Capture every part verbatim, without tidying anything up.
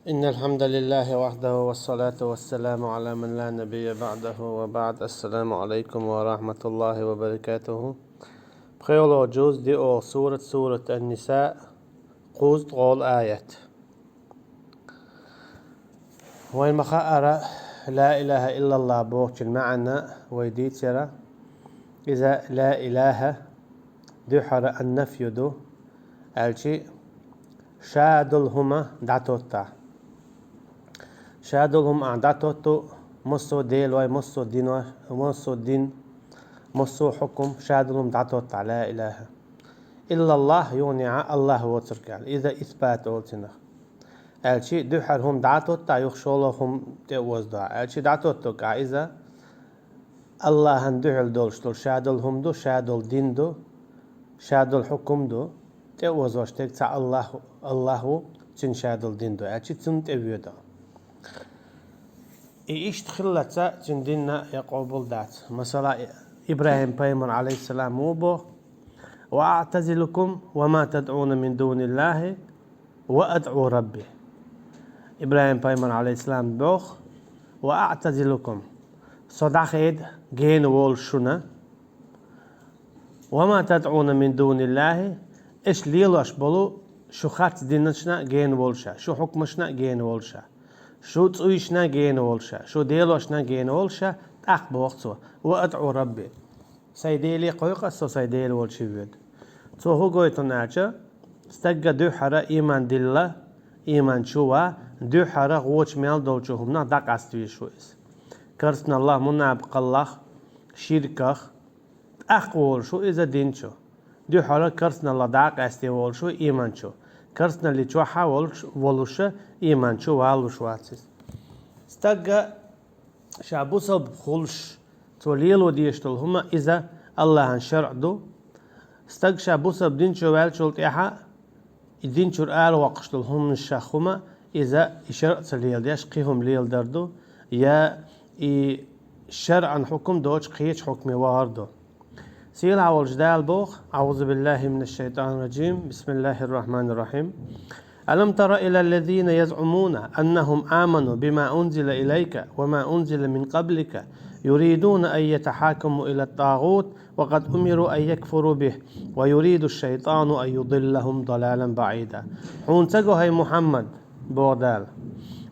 إن الحمد لله وحده والصلاة والسلام على من لا نبي بعده وبعد. السلام عليكم ورحمة الله وبركاته. ПхоьалгӀа жуз, диъолгӀа сурат, сурат Ан-Ниса, кхузткъалгӀа аят. Вай ма хаъара, لا إله إلا الله бохучун маӀан вай дийцира. Иза لا إله дуьххьара النفي ду, аьлчи ша долу хӀума дӀатоттахь. Ша долу хӀума ахь дӀатотту, массо а делой, массо а дино-, массо а дин, массо а хьукум, ша долу хӀума дӀатоттахь, لا إله. إلا الله юха а АллахӀ воцург аьлла. Иза исбат олу цунах. Аьлчи дуьххьара хӀума дӀатоттахь, юха шолгӀа хӀума тӀе а озадахь. Аьлчи дӀатоттург ахь иза АллахӀан дуьхьал долуш долу ша долу хӀума ду, ша долу дин ду, ша долу хьукум ду, тӀе а озош дерг цхьа АллахӀ, АллахӀ ву, цуьнан ша долу дин ду, аьлчи цунна тӀе воьду. И иштта хиллалца цуьнан дин а къобал дац. Масала, ИбрахӀим пайхамар, Ӏалайхиссалам, ву боху: وأعتزلكم وما تدعون من دون الله وأدعو ربي. ИбрахӀим пайхамар, Ӏалайхиссалам, боху: وأعتزلكم, со дӀахеда гена волуш шуна, وما تدعون من دون الله, аша лелош болу шу харц динашна гена волуша, шу хьукмашна гена волуша, шу цӀуйшна гена волуша, шу делошна гена волуша, тӀаккха боху цо: وأدعو ربي. Сайн Деле кхойкху ас, со сайн Дела волчу воьду. Цо хӀун гойту аьлча, стагга дуьххьара ийман дилла, ийман чу ван, дуьххьара гӀочу мел долчу хӀуманах дӀакъаста везаш ву иза. Керстаналлах, мунапкъаллах, ширках, тӀаккха волуш ву иза дин чу. Дуьххьара керстаналлах дӀакъаьсте волуш ву ийман чу. Керстаналли чохь а волуш, волуша ийман чу валуш вац иза. Стагга ша бусалба хуьлуш, цо лело дезаш долу хӀума иза АллахӀан шарӀ ду. Стаг ша бусалба дин чу ваьллачул тӀаьхьа, и дин чуьра аравоккхуш долу хӀуманаш ша хӀума, иза и шарӀ ца леладеш, кхин хӀума леладар ду, я и шарӀан хьукум доцуш кхечу хьукме вахар ду. Сийлахь волчу Дала боху: أعوذ بالله من الشيطان الرجيم. بسم الله الرحمن الرحيم. ألم تر إلى الذين يزعمون أنهم آمنوا بما أنزل إليك وما أنزل من قبلك يريدون أن يتحاكموا إلى الطاغوت وقد أمروا أن يكفروا به ويريد الشيطان أن يضلهم ضلالا بعيدا. Хьуна ца го, хӀай Мухьаммад, боху Дала.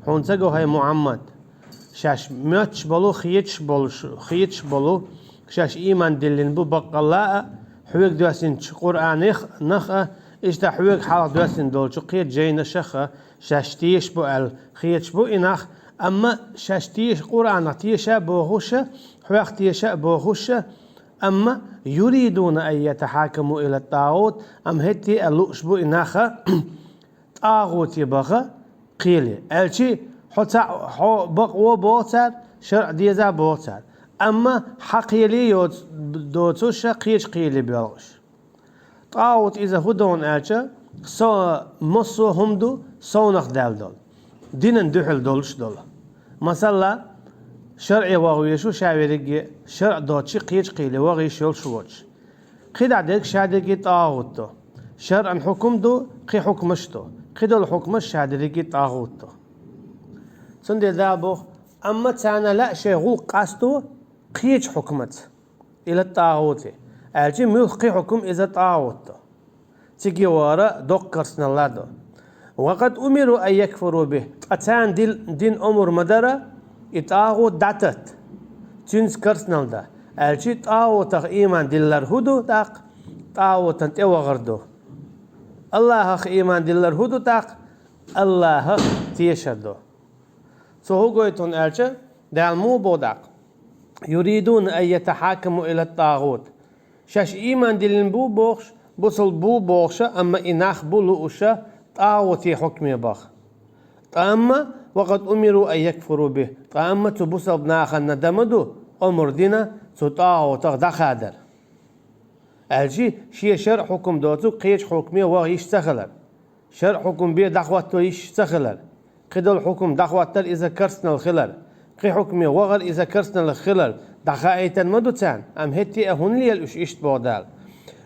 Хьуна ца го, хӀай Мухьаммад, шаьш моьттуш болу, хеташ болуш, хеташ болу, шаьш ийман диллина бу баккъалла а, хьоьга доьссинчу Къуръанах а, иштта хьоьга хьалха доьссина долчу кхечу жайнашах а шаьш тешаш бу аьлла хеташ бу и нах, амма шаьш теша, Къуръанах теша а бохуша, хьох теша а бохуша, амма يريدون أن يتحاكموا إلى الطاغوت, амма хӀетте а лууш бу и наха, тӀагӀуте баха кхеле. Аьлчи, хьо цхьаъ, хьо бакъ ву боху цара, шарӀ деза боху цара. Амма хьан кхеле йоц-, доцуша кхечу кхеле боьлхуш. ТӀагӀут иза хӀун ду аьлча, со массо а хӀума ду, совнах даьлла долу. Динан дуьхьал долуш долу. Масала, шарӀе ваха везаш ву ша верриге, шарӀ доцчи кхечу кхеле ваха йиш йолуш воцуш. КхидӀа дерг ша дерриге тӀагӀут ду. ШарӀан хьукум ду, кхин хьукмаш ду. Кхидолу хьукмаш ша дерриге тӀагӀут ду. Цундела Дала боху, амма царна лаьа шайн гӀуллакх къасто кхечу хьукмаца, إلى الطاغوت, аьлчи муьлхха кхин хьукум иза тӀагӀут ду. Циге вара доккха керстаналла ду. وقد أمروا أن يكفروا به, ткъа царна дил-, дин омра ма дара, и тӀагӀут дӀататта, цуьнца керстаналла дан. Аьлчи тӀагӀутах ийман диллар хӀун ду тӀаккха? ТӀагӀутан тӀевахар ду. АллахӀах ийман диллар хӀун ду тӀаккха? АллахӀах тешар ду. Цо хӀун гойту аьлча, Дала муха боху тӀаккха: يريدون أن يتحاكموا إلى الطاغوت. Шаьш ийман диллина бу бохуш, бусалба бу бохуша, амма и нах бу лууша тӀагӀутан хьукме баха. Ткъа амма, وقد أمروا أن يكفروا به, ткъа амма цу бусалба нахана дан ма ду омра дина цу тӀагӀутах дӀахадар. Аьлчи, шен шарӀ хьукум доцург кхечу хьукме ваха йиш ца хилар. ШарӀ хьукум бен дӀахӀотто йиш ца хилар. Кхидолу хьукум дӀахӀоттар иза керстаналла хилар. Кхин хьукме вахар иза керстаналла хилар. ДӀахаийтина ма ду царна, амма хӀетте а хӀунда лела уьш иштта боху Дала?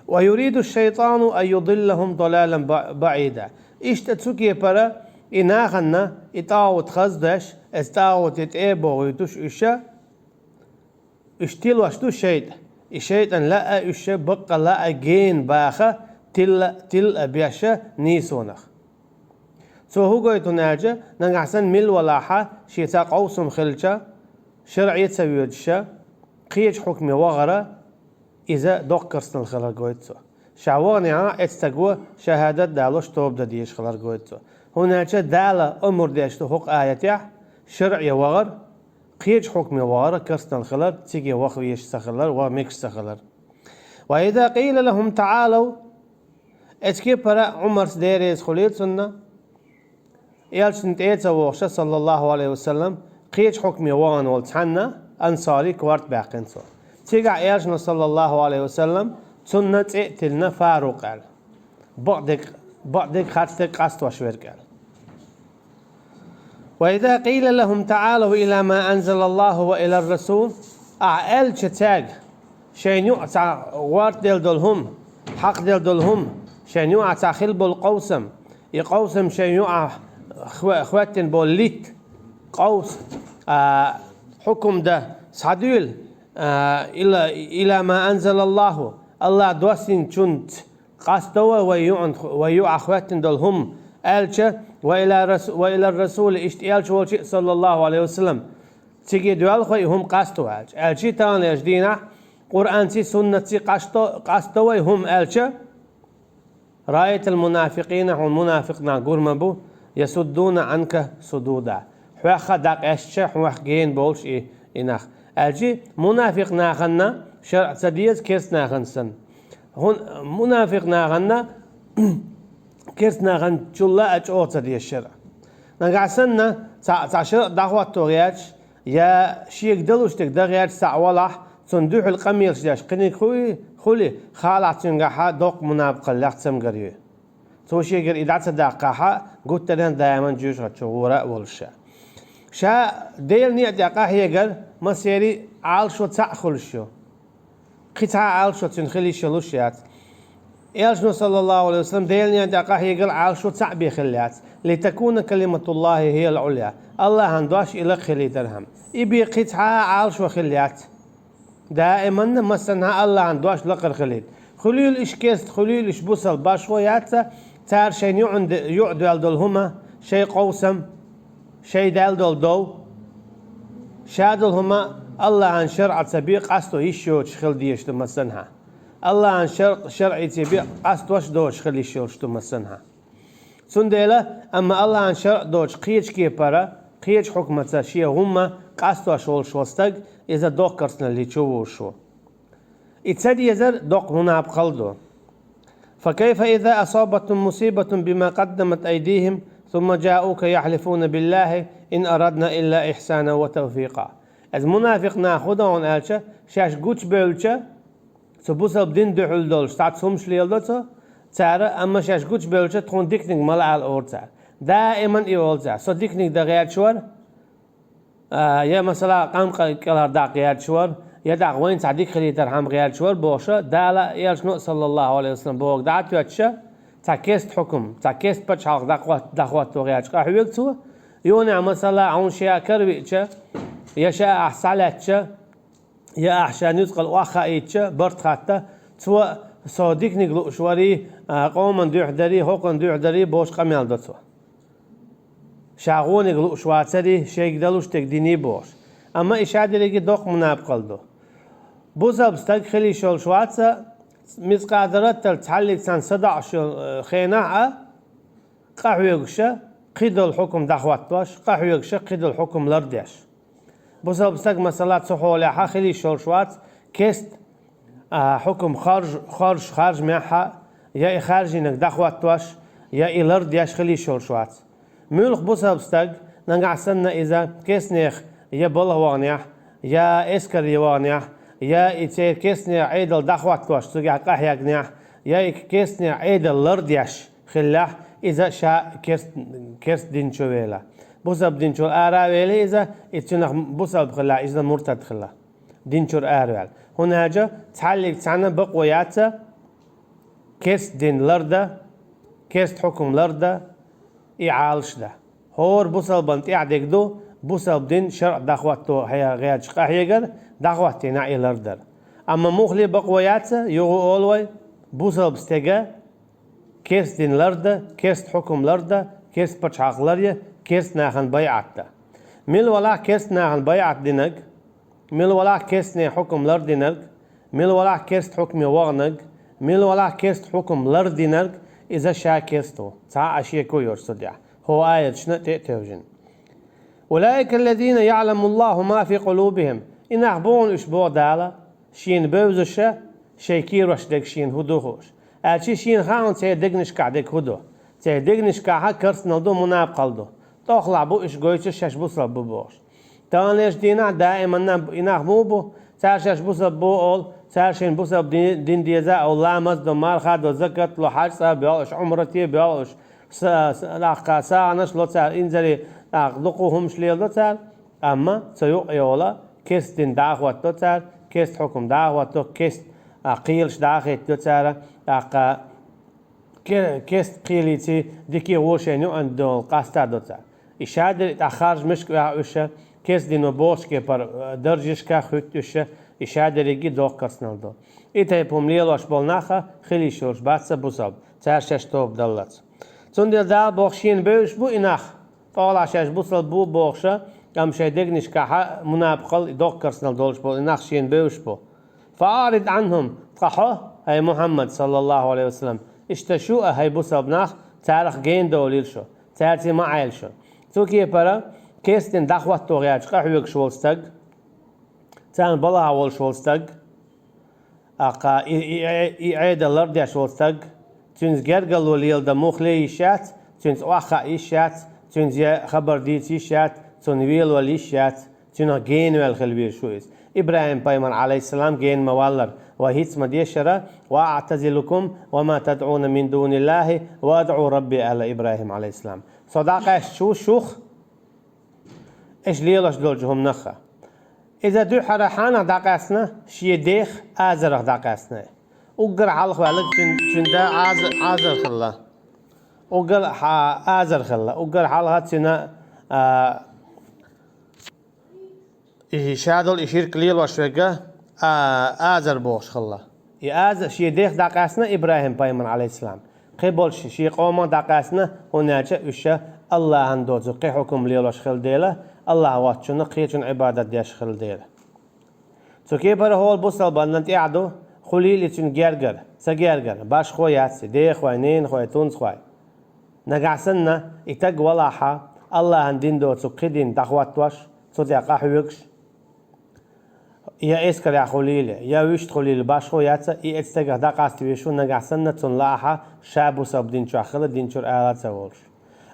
ويريد الشيطان أن يضلهم ضلالا ب-, بعيدا. Иштта цу кепара И нахана, и тӀагӀут хаздеш, эс тӀагӀут и тӀе а бохуьйтуш уьш, уьш тилош ду шайтӀа. И шайтӀан лаьа уьш баккъала а гена баха, тилла, тилла а беша нийсонах. Цо хӀу гойту аьлча, нагахь санна милла валахьа, шеца къовсам хилча, шарӀе ца воьдуша, кхечу хьукме вахара, иза доккха керстанал хилар гойту цо. Ша ваханехьа, эцу стаго шахӀадат далош тоба дан дезаш хилар гойту цо. ХӀунда аьлча Дала омра деш ду хӀокху аятехь, шарӀе вахар, кхечу хьукме вахар, керстанал хилар, циге ваха везаш ца хилар, ваха мегаш ца хилар. وإذا قيل لهم تعالوا, эцу кепара Ӏумарс, Дела реза хуьлийла цунна, элчанна тӀе а ца вогӀуша, саллаллаху Ӏалайхи ва саллам, кхечу хьукме вахана волу цхьанна ансари корта баьккхина цо. Цигахь элчано, саллаллаху Ӏалайхи ва саллам, цунна цӀе а тиллина Фарукъ аьлла. Бакъдерг, бакъдерг, харцдерг къастош верг аьлла. وإذا قيل لهم تعالوا إلى ما أنزل الله وإلى الرسول, ахьа аьлча цаьрга, шайна юкъа цхьа гӀортаделла долу хӀума, хьакхаделла долу хӀума, шайна юкъа цхьа хилла болу къовсам, и къовсам шайна юкъа хва-, хӀоьттина болу литта, къовса, а, хьукум дан, схьадуьйла, а, إلى، إلى ما أنزل الله, АллахӀа доссийначунца къасто вай, вай юкъан-, вай юкъахь хӀоьттина долу хӀума, аьлча, وإلى رس-، وإلى الرسول, иштта элча волчу а, саллаллаху Ӏалайхи ва саллам, циге доьлху вай и хӀума къасто аьлча. Аьлча таханлерчу дийнахь Къуръанций, суннатций къасто, къасто вай хӀума аьлча, رأيت المنافقين, хьуна мунафикъ нах гур ма бу, يصدون عنك صدودا. Хьоьхха дӀакъаьстича, хьоьх гена болуш и, и нах. Аьлча мунафикъ нахана шарӀ ца деза керст нахана санна. ХӀун-, мунафикъ нахана керст нахана чулла а чӀогӀа ца деза шарӀ. Нагахь санна, цхьа, цхьа шарӀ дӀахӀотто гӀерташ, я шега далуш дерг дан гӀерташ цхьаъ валахь, цунна дуьхьал къамелаш деш кхиниг хуй-, хуьлий, халахь цуьнгахьа доккха мунапкъаллех цамгар ю. Цо шегара и дӀа ца даккхахьа, гуттаренна даиман жоьжахати чу гӀора а волуш ша. Ша Делан некъа тӀе къахьегар, массерий Ӏалашо цхьаъ хуьлуш ю. Кхин цхьа а Ӏалашо цуьнан хила йиш йолуш яц. Элчано, саллаллаху Ӏалайхи ва саллам, Делан некъа тӀе къахьегар Ӏалашо цхьаъ бен хилла яц. لتكون كلمة الله هي العليا. АллахӀан дош и лакха хилийтархьама. И бен кхин цхьа а Ӏалашо хилла яц. Даиманна массанхьа АллахӀан дош лакхара хилийта. Хуьлийла уьш керста, хуьлийла уьш бусалба, башхо яц, цара шайна юкъан де-, юкъа доьлла долу хӀума, шайн къовсам, шайн даьлла долу дов, ша долу хӀума АллахӀан шарӀаца бен къасто йиш йоцуш хила дезаш ду массанхьа. АллахӀан шар-, шарӀица бен къастош доцуш хила йиш йолуш ду массанхьа. Цундела, амма АллахӀан шарӀ доцуш кхечу кепара, кхечу хьукмаца шен хӀумма къастош волуш волу стаг, иза доккха керстаналли чу вуш ву. И ца дезар доккха мунапкъал ду. فكيف إذا أصابتهم مصيبة بما قدمت أيديهم ثم جاءوك يحلفون بالله إن أردنا إلا إحسانا وتوفيقا. Иза мунафикъ нах хӀун до хьуна аьлча, шаьш гучубевлча, цу бусалба дин дуьхьал долуш цхьацца хӀумаш леладо цо, цара, амма шаьш гучубевлча, тхуна диканиг ма лаала олу цара. Даиман и олу цара: со диканиг дан гӀерташ вара, а, я, масала, къамкъа кӀелхьардаккха гӀерташ вара, я тӀаккха вайна цхьа дика хилийтархьама гӀерташ вара, бохуша, Дала а, элчано а, саллаллаху Ӏалайхи ва саллам, бохург дӀа а тоьттуша, цхьа керста хьукум, цхьа керста пачхьалкх дӀахӀот-, дӀахӀотто гӀерташ къахьоьгу цо, юха а, масала, хьуна шен а каравеъча, я ша ахь схьалаьцча, я ахь ша нуьцкъала охьахаийтча, барт хатта, цо со диканиг лууш варий, а, къоман дуьхьа дарий, хӀокхун дуьхьа дарий бохуш къамел до цо. Ша гӀониг лууш вацарий, шайга далуш дерг диний бохуш. Амма и ша дерриге доккха мунапкъал ду. Бусалба стаг хила йиш йолуш вац, мискъадараттал цхьаллиг цхьаьна садаӀаш йолу, э, хенахь а, къахьоьгуша кхидолу хьукум дӀахӀоттош, къахьоьгуша кхидолу хьукум лардеш. Бусалба стаг, масала, цу хьолехьа хила йиш йолуш вац, керста, а, хьукум харж-, харж-, харжамехьа, я и харжийнарг дӀахӀоттош, я и лардеш хила йиш йолуш вац. Муьлха бусалба стаг, нагахь санна иза керстанех я балха ваханехь, я эскаре ваханехь, я и церан керстанех Ӏедал дӀахӀоттош цуьнгахь къахьегнехь, я и керстанех Ӏедал лардеш хиллехь, иза ша керст-, керста дин чу вела. Бусалба дин чуьра ара а вели иза, и цуьнах бусалба хилла, иза муртад хилла. Дин чуьра араваьлла. ХӀунда аьлча цхьаллиг цхьаьна бакъо яц, керста дин ларда, керста хьукум ларда, и Ӏалаш да. ХӀора бусалбан тӀехь дерг ду бусалба дин шарӀ дӀахӀотто хье-, гӀерташ къахьегар, дӀахӀоттийна и лардар. Амма муххале бакъо яц, юха олу вай, бусалба стеган керста дин лардан, керста хьукам лардан, керста пачхьалкх ларъян, керста нахана байӀат дан. Мила валахь керста нахана байӀат динарг, мила валахь керстанийн хьукам лардинарг, мила валахь керста хьукме ваханарг, мила валахь керста хьукам лардинарг, иза ша керста ву, цхьа а шеко йоцуш цу тӀехь, хӀокху аяташна тӀе а тевжина. «Улаика аллазина яӀламу Аллаху ма фи къулубихим». И нах боху уьш, боху Дала, шена бевзаш, шайн кийрош дерг шена хӀун ду хууш. Аьлча шена хаьа церан дегнашкахь дерг хӀун ду. Церан дегнашкахь керстанал ду, мунапкъал ду. ТӀохлахь бу уьш гойтуш, шаьш бусалба бу бохуш. Таханлерчу дийнахь даиманна и нах муха бу? Цара шаьш бусалба бу олу, цара шайна бусалба дин, дин деза олу, ламаз до, марха до, закат ло, хьаьж цӀа боьлху уьш, Ӏумрате боьлху уьш, са-, са-, нахка сагӀанаш ло цара, инзаре, нахка дукха хӀумаш леладо цара. Амма цу юкъа йолу керста дин дӀахӀотто цара, керста хьукам дӀахӀотто, керста, а, кхелаш дӀахӀиттадо цара, тӀаккха ке-, керста кхелийций дика а, вон шайна юкъана долу къастадо цара. И шадерриг тӀаккха харжа мешка ваьхьа уьш, керста дино бохучу кепара, а, даржашкахь хӀуьтту уьш, и шадерриге доккха керстанал ду. И тайпа хӀума лелош болу нах хила йиш йолуш бац бусалба, цара шаьш тоба даллалц. Цундела Дала боху, шена бевзаш бу и нах, тӀохлахь шаьш бусалба бу бохуш, амма шайн дегнашкахь мунапкъал, и доккха керстанал долуш болу и нах шена бевзаш бу. «Фа аърид Ӏанхум», ткъа хьо, хӀай Мухьаммад, саллаллаху Ӏалайхи ва саллам, иштта шу а, хӀай бусалба нах, царах гена довлийла шу, цаьрца ма Ӏайла шу. Цу кепара керста дин дӀахӀотто гӀерташ къахьоьгуш волу стаг, царна балахь волуш волу стаг, тӀаккха и, и, и, и Ӏедал лардеш волу стаг, цуьнца гергарло леладан муххале йиш яц, цуьнца охьахаа йиш яц, цуьнца я хабар дийца йиш яц, цунна велавала йиш яц, цуьнах генаваьлла хила везаш ву иза. ИбрахӀим-пайхамар, Ӏалайхиссалам, гена ма-валлара, вай хӀинца ма-дешара: «Ва аӀтазилукум ва ма тадӀуна мин дуниллахи ва адӀу Рабби», аьлла ИбрахӀим, Ӏалайхиссалам. Со дӀакъаьсташ ву шух, аша лелош долчу хӀуманах. Иза дуьххьара хьанах дӀакъаьстина? Шен дех Азарах дӀакъаьстина. Уггар хьалха ваьлларг цуьнан, цуьнан да Аза-, Азар хилла. Уггар хьа-, Азар хилла. Уггар хьалха цуьнан, а, и ша долу и ширк лелош верг, а, Азар бохуш хилла. И Аза шен дех дӀакъаьстина ИбрахӀим-пайхамар, Ӏалайхиссалам. Кхин болуш шен къомах дӀакъаьстина, хӀунда аьлча уьш Аллахьан доцу кхин хьукам лелош хилла дела, Аллахь воцчунна кхечунна Ӏибадат деш хилла дела. Цу кепара хӀора бусалбанна тӀехь ду, хуьлийла и цуьнан гергара, ца гергара, башхо яц и, дехой, ненахой, тунцхой. Нагахь санна и таг валахьа, Аллахьан дин доцу кхин дин дӀахӀоттош, цу тӀе къахьоьгуш, я эскарехь хуьлийла, я вуьшта хуьлийла, башхо яц, и эцу стагах дӀакъаста везаш ву, нагахь санна цунна лаахьа, ша бусалба дин чохь хила, дин чуьра ала а ца волуш.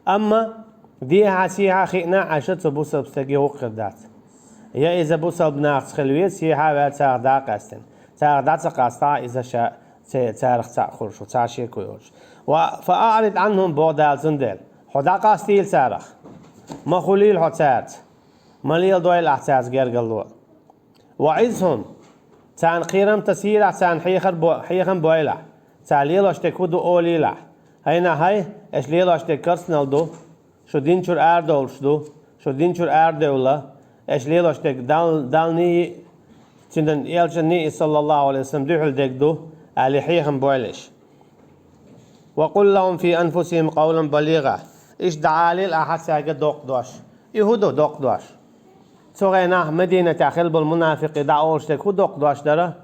Амма дехьа-сехьа хиъна, Ӏаша цу бусалба стаге гӀуллакх хир дац. Я иза бусалба нахаца хила веза, сехьа а ваьлла, царах дӀа а къаьстина. Царах дӀа ца къастахь, иза ша ца-, царах цхьаъ хуьлуш ву, цхьа шеко йоцуш. Ва фа аърид Ӏанхум боху Дала цундела. Хьо дӀакъастийла царах. Ма хуьлийла хьо цаьрца. Ма леладойла ахь цаьрца гергарло. Ва Ӏизхум, царна кхерам тасийла ахь, царна хьехар бо-, хьехам бойла ахь. Цара лелош дерг хӀун ду, олийла ахь. ХӀай нах, хӀай, аша лелош дерг керстанал ду, шу дин чуьра арадовлуш ду, шу дин чуьра арадевлла, аша лелош дерг Дал-, Далла нийса, Цуьнан элчанна а, саллаллаху Ӏалайхи ва саллам, дуьхьал дерг ду, аьлла, хьехам бойла аша. «Ва къул лахум фи анфусихим къавлан балигӀа». Иштта дӀаалийла ахьа цаьрга доккха дош. И хӀун ду доккха дош? Цу хенахь Мединатехь хилла болу мунафикъий дӀаолуш дерг хӀун доккха дош дара?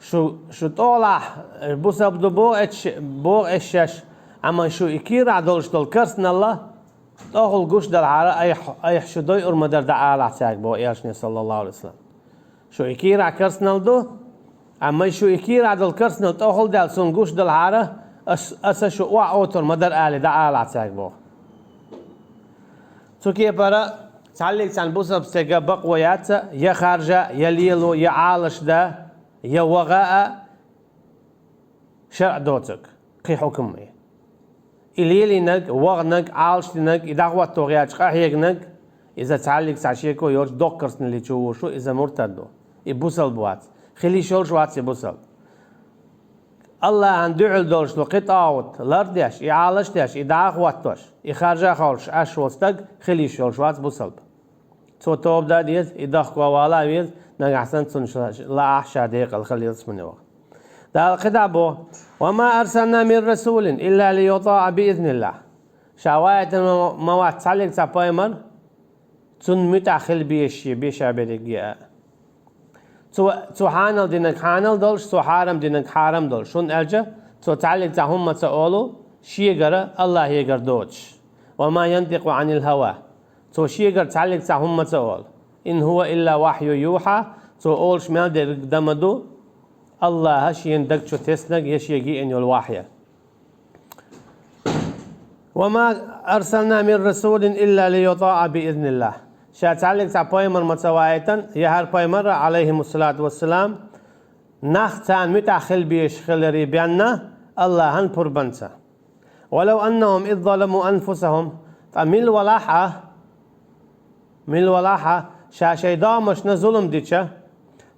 Шу, шу тӀолахь бусалба ду боху эш-, боху эшшаш, амма шу и кийрахь долуш долу керстаналла тӀохула гуш далахьара, айхьа, айхьа шу дойур ма дара дӀаалахь цаьрга, боху элчане, саллаллаху Ӏалайхи ва саллам. Шу и кийрахь керстанал ду, амма шу и кийрахь долу керстанал тӀохула даьлла суна гуш далахьара, ас, аса шу охьа отур ма дара, али дӀаалахь цаьрга, боху. Цу кепара цхьаллиг цхьана бусалба стеган бакъо яц, я харжа, я лело, я Ӏалаш да, я ваха а, шарӀ доцург, кхин хьукам. И лелийнарг, ваханарг, Ӏалашдинарг, и дӀахӀотто гӀерташ къахьеганарг, иза цхьаллиг цхьа шеко йоцуш доккха керстаналли чу вуш ву, иза муртад ву. И бусалба вац. Хила йиш йолуш вац и бусалба. Аллахьан дуьхьал долуш долу кхин тӀагӀут лардеш, и Ӏалаш деш, и дӀа а хӀоттош, и харжа а хьовсуш Ӏаш волу стаг хила йиш йолуш вац бусалба. Цо тоба дан деза, и дохко вала а веза, нагахь санна цунна ша-, лаахь ша декъала хила ялсамане ваха. Дала кхидӀа а боху: «Ва ма арсална мин расулин илла лиютаъа биизниллахь». Ша ваийтина ма, ма вац цхьаллиг цхьа пайхамар, цунна муьтӀахь хила безаш шен беша берриге а. Цо, цо хьанал динарг хьанал долуш, цо хьарам динарг хьарам долуш. ХӀунда аьлча цо цхьаллиг цхьа хӀумма ца олу, шегара, Аллахьегара доцуш. «Ва ма янтикъу Ӏанил хӀава». Цо шегара цхьаллиг цхьа хӀумма ца олу. «Ин хӀува илла вахьюн юхьа», цо олуш мел дерг дан ма ду, Аллахьа шена даг чу теснарг я шега йиъна йолу вахья. «Ва ма арсална мин расулин илла лиютаъа биизниллахь». Ша цхьаллиг цхьа пайхамар ма ца ваийтина, я хӀара пайхамарра, Ӏалайхимуссалату вассалам, нах царна муьтӀахь хила безаш хиларе бен, Аллахьан пурбанца. «Валав аннахум из заламу анфусахум». Ткъа мила валахь а, мила валахь а, ша шайн догӀмашна зулам дича,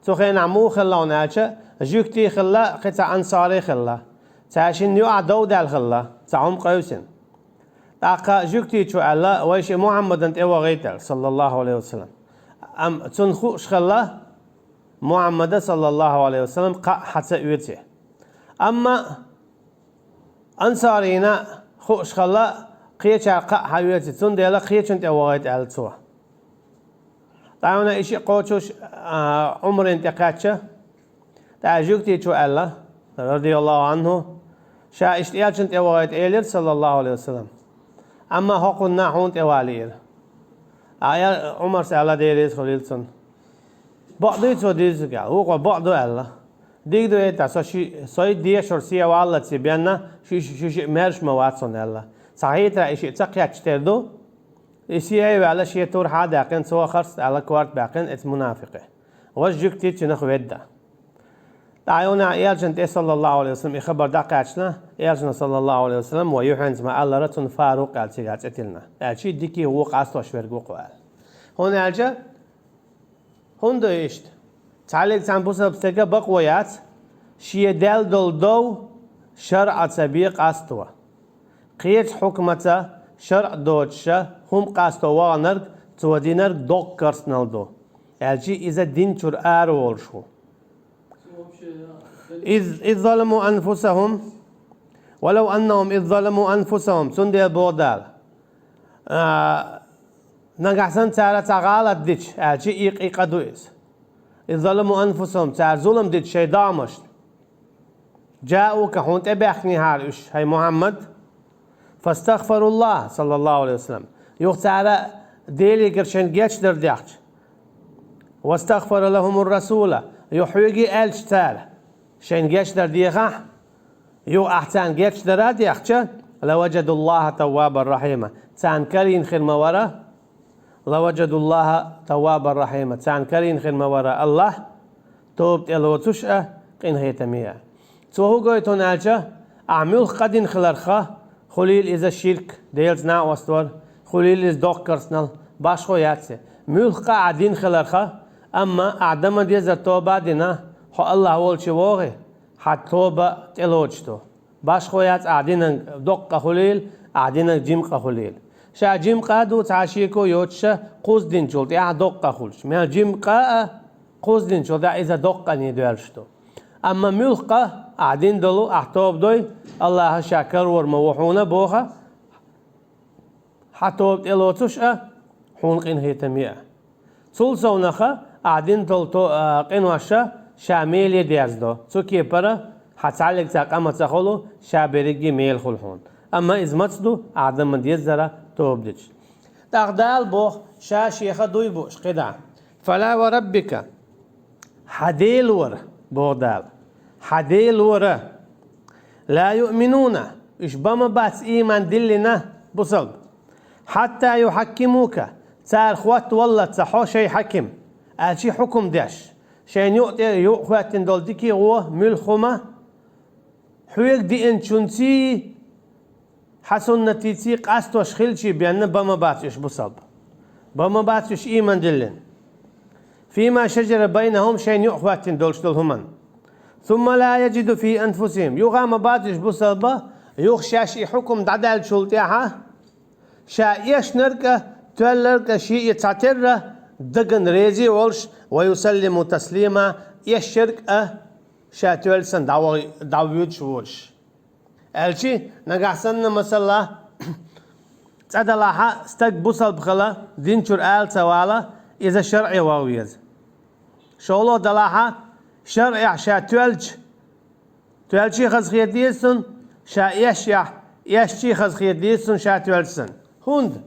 цу хенахь муха хилла хьуна аьлча, жуьгтий хилла, кхин цхьа ансарий хилла. Цаьршинна юкъахь дов даьлла хилла, цхьа хӀума къевсина. ТӀаккха жуьгтичо аьлла: «Вай шиъ Мухьаммадана тӀе вахийта», — аьлла, саллаллаху Ӏалайхи ва саллам. Амма цунна хууш хилла, Мухьаммада, саллаллаху Ӏалайхи ва саллам, кхаъ хьан ца оьций. Амма ансарийна хууш хилла, кхечара кхаъ хьан оьций, цундела кхечунна тӀе вахийта аьлла цо. ТӀаккха и шиъ кхочуш, а, Ӏумарна тӀе кхаьчча, тӀаккха жуьгтичо аьлла, радияллаху Ӏанху, ша иштта элчанна тӀе вахийта элира, саллаллаху Ӏалайхи ва саллам. Амма хӀокхунна хьуна тӀе вала лиира. А, я, Ӏумарс аьлла, Дела реза хуьлийла цунна. Бакъ дуй цо дуьйцург аьлла? Вукхо бакъ ду аьлла. Дика ду, хӀета, со ши-, со и дешар сехьа валлалц бен, ши-, ши-, ши-, шиъ мерш ма вац хьуна аьлла. Цхьа хьетарехь и шиъ ца кхетча тера ду. И сехьа а ваьлла, шен турхьа а даьккхина, цо харц аьлла, корта баьккхина оцу мунафикъе. Важа жуьгтичо цунах ведда. ТӀаккха юха элчанна тӀе, саллаллаху Ӏалайхи ва саллам, и хабар дӀакхаьчна, элчано, саллаллаху Ӏалайхи ва саллам, вай юьхьанца ма-аллара, цунна Фарукъ аьлла цигахь цӀе тиллина. Аьлча, дикий гӀо къастош верг ву-кх хьо аьлла. ХӀунда аьлча, хӀунда иштта? Цхьаллиг цхьана бусалба стеган бакъо яц, шен даьлла долу дов шарӀаца бен къасто. Кхечу хьукмаца, шарӀ доцуша хӀума къасто ваханарг, цо динарг доккха керстанал ду. Аьлча иза дин чуьра ара волуш ву. Из, из заламу анфусахум, валав аннахум из заламу анфусахум, цундела боху Дала. А, нагахь санна цара цхьа гӀалат дича, аьлча и къа ду иза. Из заламу анфусахум, цара зулам дича шайн догӀмашна. Джаука, хьуна тӀе баьхкинехьара уьш, хӀай Мухьаммад. Фастагфаруллах, саллаллаху Ӏалайхи ва саллам. Юха цара Делегара шайна гечдар дехча. Вастагфара лахумур расула. Юха хьоьга аьлча цара, шайна гечдар дехахь, юха ахь царна гечдар а дехча, лаважадуллаха таввабар рахьима. Царна карийна хир ма вара, лаважадуллаха таввабар рахьима. Царна карийна хир ма вара Аллах, тоба тӀелоцуш а, къинхетаме а. Цо хӀун гойту хьуна аьлча, ахь муьлхха къа дина хиларх, хуьлийла иза ширк, Делаца накъост вар, хуьлийла иза доккха керстанал, башхо яц и. Муьлхха къа ахь дина хиларх, амма ахь дан ма-деззара тоба а дина, хьо Аллах волчу вогӀий, хьан тоба тӀелоцуш ду. Башхо яц ахь динарг доккха къа хуьлийла, ахь динарг жима къа хуьлийла. Ша жима къа а ду, цхьа шеко йоцуша, кхузза динчул тӀаьхьа доккха къа хуьлуш. Мел жима къа а, кхузза динчул тӀаьхьа иза доккха къане доьллуш ду. Амма муьлхха къа ахь дина долу, ахь тоба дой, Аллаха ша карор ма ву хьуна боху, хьан тоба тӀелоцуш а, хьуна къинхетаме а. Цул совнаха, ахь дина долу то-, а, къиноша ша меле дерзадо. Цу кепара, хьан цхьаллиг цхьа къа ма ца хуьлу, ша берриге мела хуьлу хьуна. Амма иза маца ду, ахь дан ма-деззара тоба дича. ТӀаккха Дала боху, ша шеха дуй бууш кхидӀа. Фала ва раббика. Хьан Делора, боху Дала. Хьан Делора. Ла юъминуна. Уьш бан ма бац ийман диллина бусалба. Хьатта юхьаккимука. Цара хӀоттаваллалц хьо шайн хьаким. Аьлчи хьукум деш. Шайна юкъа тӀе юкъахӀоьттина долу дикий гӀо, муьлхха хӀума, хьоьга диъначунций, хьан суннатций къастош хилчий бен бан ма бац уьш бусалба. Бан ма бац уьш ийман диллина. Фима шажара байнахум, шайна юкъахӀоьттина долуш долу хӀуманна. ثم لا يجدوا في أنفسهم. Юха ма бац уьш бусалба, юха шаьш и хьукам дӀадаьллачул тӀаьхьа, ша эшнарг а, тоьлларг а ший и цхьатерра дагана реза а волуш, ويسلموا تسليما, эшнарг а ша тоьлла санна дӀавоьдуш воцуш. Аьлча, нагахь санна, масала, цкъа далахь, стаг бусалба хила, дин чуьра ала ца вала, иза шарӀе ваха веза. ШолгӀа далахь, шарӀехь ша тоьлча, тоьлча а хазахета деза цунна, ша эшча, эшча а хазахета деза цунна ша тоьлча санна. ХӀунда?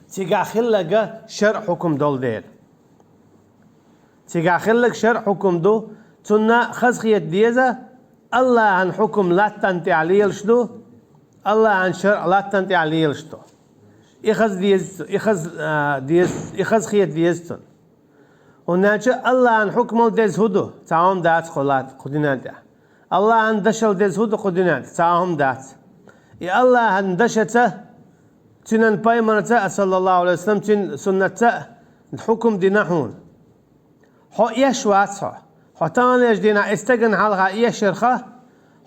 Цигахь хилларг шарӀан хьукам долу дела. Цигахь хилларг шарӀан хьукам ду, цунна хазахета деза, АллахӀан хьукам латтана тӀехь лелаш ду, АллахӀан шарӀ латтана тӀехь лелаш ду. И хаза деза, и хаза, а, деза, и хазахета деза цунна. ХӀунда аьлча АллахӀан хьукмал деза хӀун ду? Цхьа хӀума дац кху лат-, кху динан тӀехь. АллахӀан дашал деза хӀун ду кху динан тӀехь? Цхьа хӀума дац. И АллахӀан дашаца, цуьнан пайхамарца а, саллаллаху алейхи ва саллям, цуьнан суннатца а хьукам дина хьуна. Хьо эш вац хьо. Хьо таханлерчу дийнахь и стагана хьалха эшарх,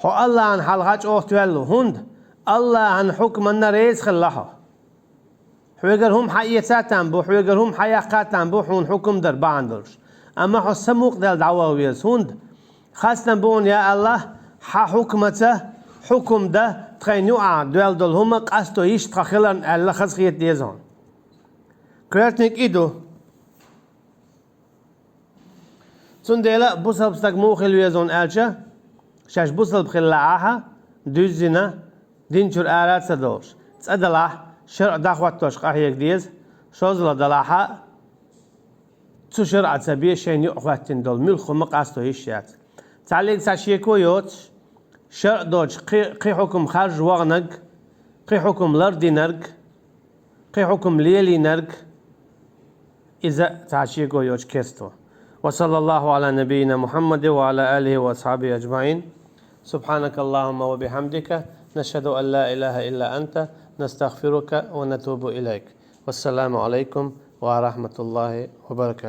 хьо АллахӀана хьалха чӀогӀа тоьлла ву. ХӀунда? АллахӀан хьукманна реза хилла хьо. Хьоьгара хӀума хьаэца а там бу, хьоьгара хӀума хьаяккха а там бу, хьуна хьукам дар бахьана долуш. Амма хьо самукъадаьлла дӀаваха веза. ХӀунда? Хастам бу хьуна, я АллахӀ, хьан хьукмаца хьукам дан, тхайна юкъахь доьлла долу хӀума къасто йиш тхан хиларна аьлла, хазахета деза хьуна. Коьртаниг и ду. Цундела бусалба стаг муха хила веза хьуна аьлча, шаьш бусалба хилла ахьа, дуьззина, дин чуьра ара а ца довлуш, цкъа далахь, шарӀ дӀахӀоттош къахьега деза, шозлагӀа далахь, цу шарӀаца бен шайна юкъахӀоьттина долу муьлхха хӀума къасто йиш яц. Цхьаллиг цхьа шеко йоцуш, шарӀ доцуш кхин, кхин хьукам харжа ваханарг, кхин хьукам лардинарг, кхин хьукам лелийнарг, иза цхьа шеко йоцуш керста ву. وصلى الله على نبينا محمد وعلى آله وأصحابه أجمعين. سبحانك اللهم وبحمدك، نشهد أن لا إله إلا أنت، نستغفرك ونتوب إليك. والسلام عليكم ورحمة الله وبركاته.